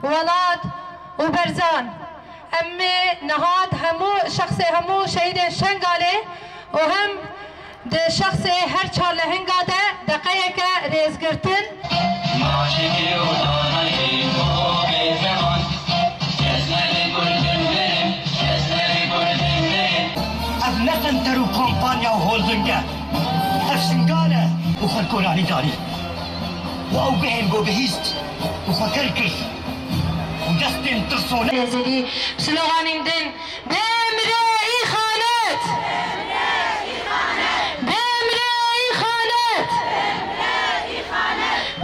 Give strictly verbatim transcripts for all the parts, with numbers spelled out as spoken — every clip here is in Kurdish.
Welat û Berzan. Em ê niha di hemû şexsê hemû şehîdên Şengalê û hem di şexsê her çar lehinga de deqeyeke rêzgirtin. Ev ne qenter û kampanya û holding e. Ev Şingal e û xwe li koranî danî. Û ew guhên ku bihîst û xwe ker kir û destên tirsone. Êzidî, sloganên din: Bimre îxanet! Bimre îxanet!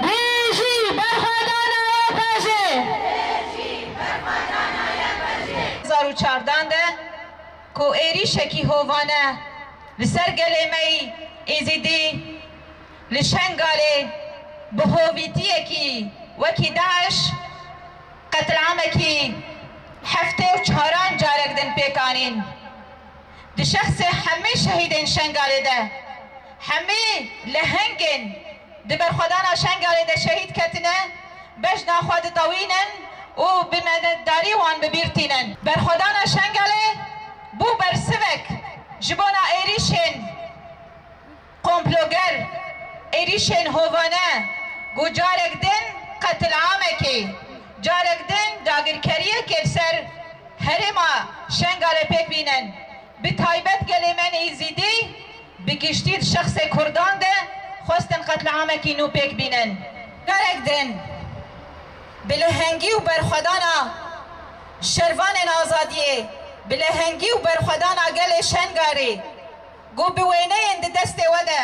Bijî berxwedana Y P J! Hezar û çardan de ku êrîşekî hovane li ser gelê me yî Êzidî li Şengalê bi hovîtiyekî wekî DAIŞ qetlamekî heftê û çaran carek din pêk anîn. Di şexsê hemî şehîdên Şengalê de, hemî lehengên di berxwedana Şengalê de şehîd ketine, bejna xwe ditewînin û bi minnetdarî wan bi bîr tînin. Berxwedana Şengalê bû bersivek ji bona êrîşên komploger, êrîşên hovane ku carek din qetilamekê, carek din dagirkeriyekê li ser herêma Şengalê pêk bînin. Bi taybet gelê me Êzidî, bi giştî di şexsê Kurdan de xwestin qetliamekî nû pêk bînin. Carek din bi lehengî û berxwedana şervanên azadiyê, bi lehengî û berxwedana gelê Şengalê, ku bi wêneyên di destê we de,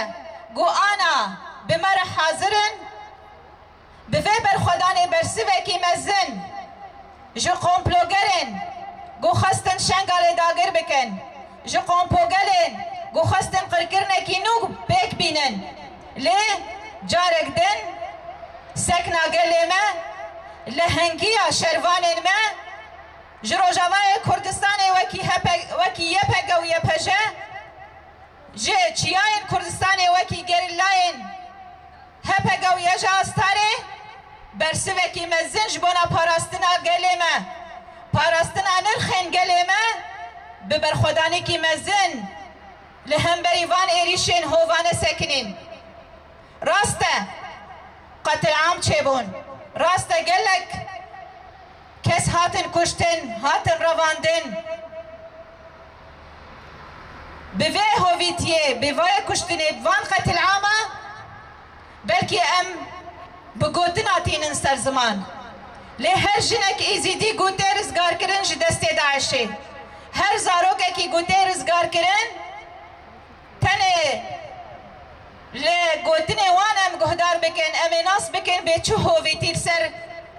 ku ana bi me re hazir in, bi vê berxwedanê bersivekî mezin ji komplogerên ku xwestin Şengalê dagir bikin, ji komplogerên ku xwestin qirkirinekî nû pêk bînin, lê carek din sekna gelê me, lehengiya şervanên me ji Rojavayê Kurdistanê wekî H P, wekî Y P G û Y P J, ji çiyayên Kurdistanê wekî gerîlayên H P G û Y J Astarê bersivekî mezin ji bona parastina gelê me, parastina nirxên gelê me bi berxwedanekî mezin li hemberî van êrîşên hovane sekinîn. Rast e, qetilam çêbûn. Rast e, gelek kes hatin kuştin, hatin revandin. Bi vê hovîtiyê, bi vê kuştinê, bi van qetilama belkî em bi gotina tînin ser ziman. Lê her jinek Êzidî ku tê rizgarkirin ji destê DAIŞê. Her zarokekî ku tê rizgarkirin, tenê li gotinê wan em guhdar bikin, em ê nas bikin bê çi hovîtî li ser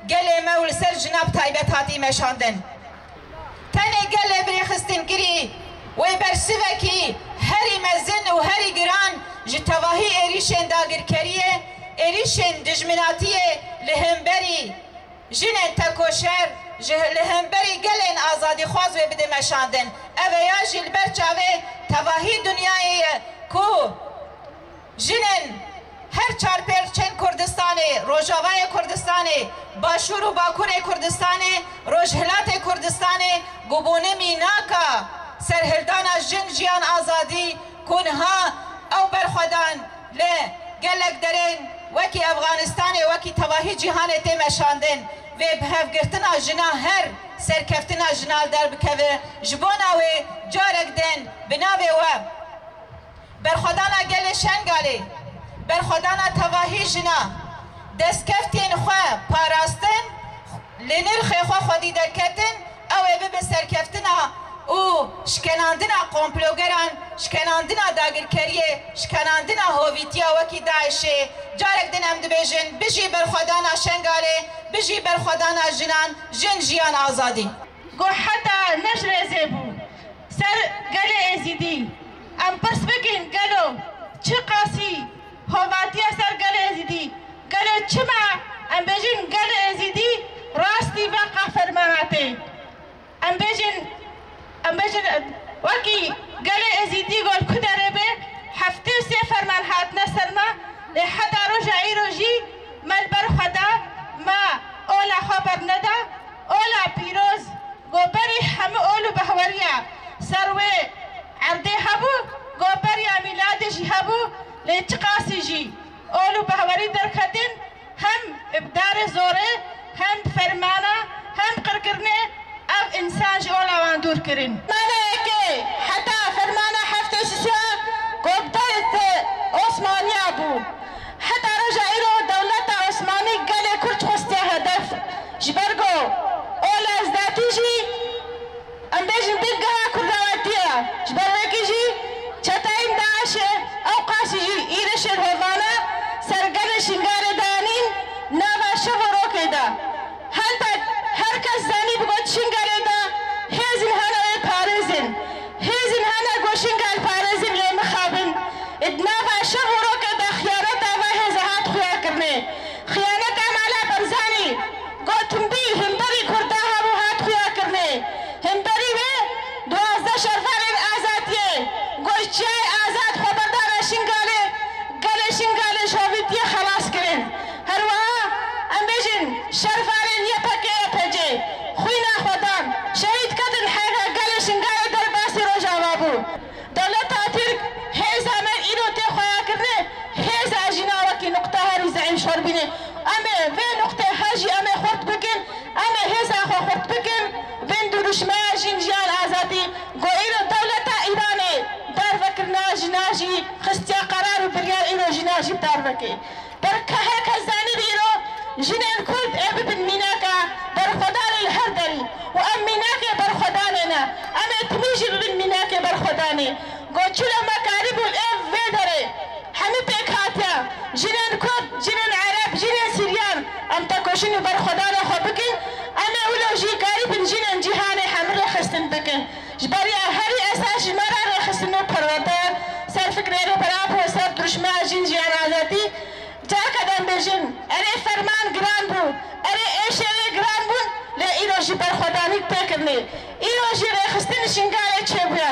gelê me û li ser jina bi taybet hatî meşandin. Tenê gelê birêxistinkirî wê bersivekî herî mezin û herî giran ji tevahî êrîşên dagirkeriyê, êrîşên dijminatiyê li hemberî jinên tekoşer, ji li hemberî gelên azadîxwaz wê bide meşandin. Ev e ya jî li ber çavê tevahî dinyayê ye ku jinên her çar pêrçên Kurdistanê, Rojavayê Kurdistanê, Başûr û Bakurê Kurdistanê, Rojhilatê Kurdistanê, ku bûne mînaka serhildana jin, jiyan, azadî, ku niha ew berxwedan li gelek derên wekî Efxanistanê, wekî tevahî cîhanê tê meşandin, vê bi hevgirtina jina her serkeftina jina li der bikeve. Ji bona wê carek din bi navê we berxwedana gelê Şengalê, berxwedana tevahî jina, destkeftên xwe parastin, li nirxê xwe xwedî derketin, ew ê bibe serkeftina û şikenandina komplogeran, şikenandina dagirkeriyê, şikenandina hovîtiya wekî DAIŞê. Carek din em dibêjin, bijî berxwedana Şengalê, bijî berxwedana jinan, jin, jiyan, azadî. Ku heta ne ji rêzê bû ser gelê Êzidî. Em pirs bikin, gelo çiqasî hovatiya ser gelê Êzidî, gelo çima em bêjin gelê Êzidî rastî veqa fermana tê? Em bêjin, em bêjin, wekî gelê Êzidî gol ku derê bê, heftê û sê ferman hatine ser me, lê heta roja îro jî me li ber xwe da, me ola xwe berneda. Beriya ser wê erdê hebû, go beriya mîladê jî hebû, lê çiqasî jî ol û behwerî derketin, hem bi darê zorê, hem bi fermana, hem qirkirinê ev însan ji ola wan dûr kirin. Fermana yekê heta fermana heftê sisiya go bi dewleta Osmaniya bû. Heta roja îro dewleta Osmanî gelê Kurd xwestiye hedef. Ji ber ku ola Ezdatî jî, em bêjin, bingeha kurdawetî ye. Ji ber wekî jî çeteyên DAIŞê ew qasî jî êrişên hovane ser gelê Şingalê danîn, nava şev û rokê de. Henta her kes zanî bi got Şingalê de hêzên hene wê parêzin. Hêzên hene ku Şingal parêzin lê mixabin. Di nava şev û rokê de xiyaneta va hêza hat xuyakirinê. Xiyaneta Mala Barzanî, got himberî, himberî Kurda hebû hat xuyakirinê. Himberî wê duwazdeh şervanên azadiyê, got çiyayê azad xweberdana Şingalê, gelê Şingalê ji hovîtiyê xelas kirin. Her wiha em bêjin şervanên Y P G Y P G xwîna xwe dan, şehîd ketin, heyra gelê Şingalê derbasî Rojava bû. Dewleta Tirk hêza me îro tê xuyakirinê, hêza jîna wekî nuqta herî zeîf şor bîne. Em ê vê nuqtê her jî em ê xurt bikin, em ê hêza xwe xurt bikin, bin duruşmeya Jin Jiyan Azadî, ku îro dewleta Îranê darvekirina jina jî xistiye qerar û biryar îro jina jî darvekê. Ber ke her kes zanî îro jinên Kurd ê bibin mînaka berxwedanê li her derî û em mînakê berxwedanê ne. Em ê timî jî bibin mînakê berxwedanê. Go çilo me karîbûn ê vê derê hemî pêk hatiye. Jinên Kurd, jinên Ereb, jinên Siryan em tekoşîn û berxwedanê xwe bikin. Em ê wilo jî karîbin jinên cîhanê hemî rêxistin bikin. Ji beriya herî esas ji me re rêxistin û perwerde ser fikrê Rêber Apo, ser duruşmeya Jin Jiyan Azadî. Careke din bêjin, erê ferman giran bû, erê êşê wê giran bûn, lê îro jî berxwedanî tê kirinê. Îro jî rêxistin Şingalê çêbûye.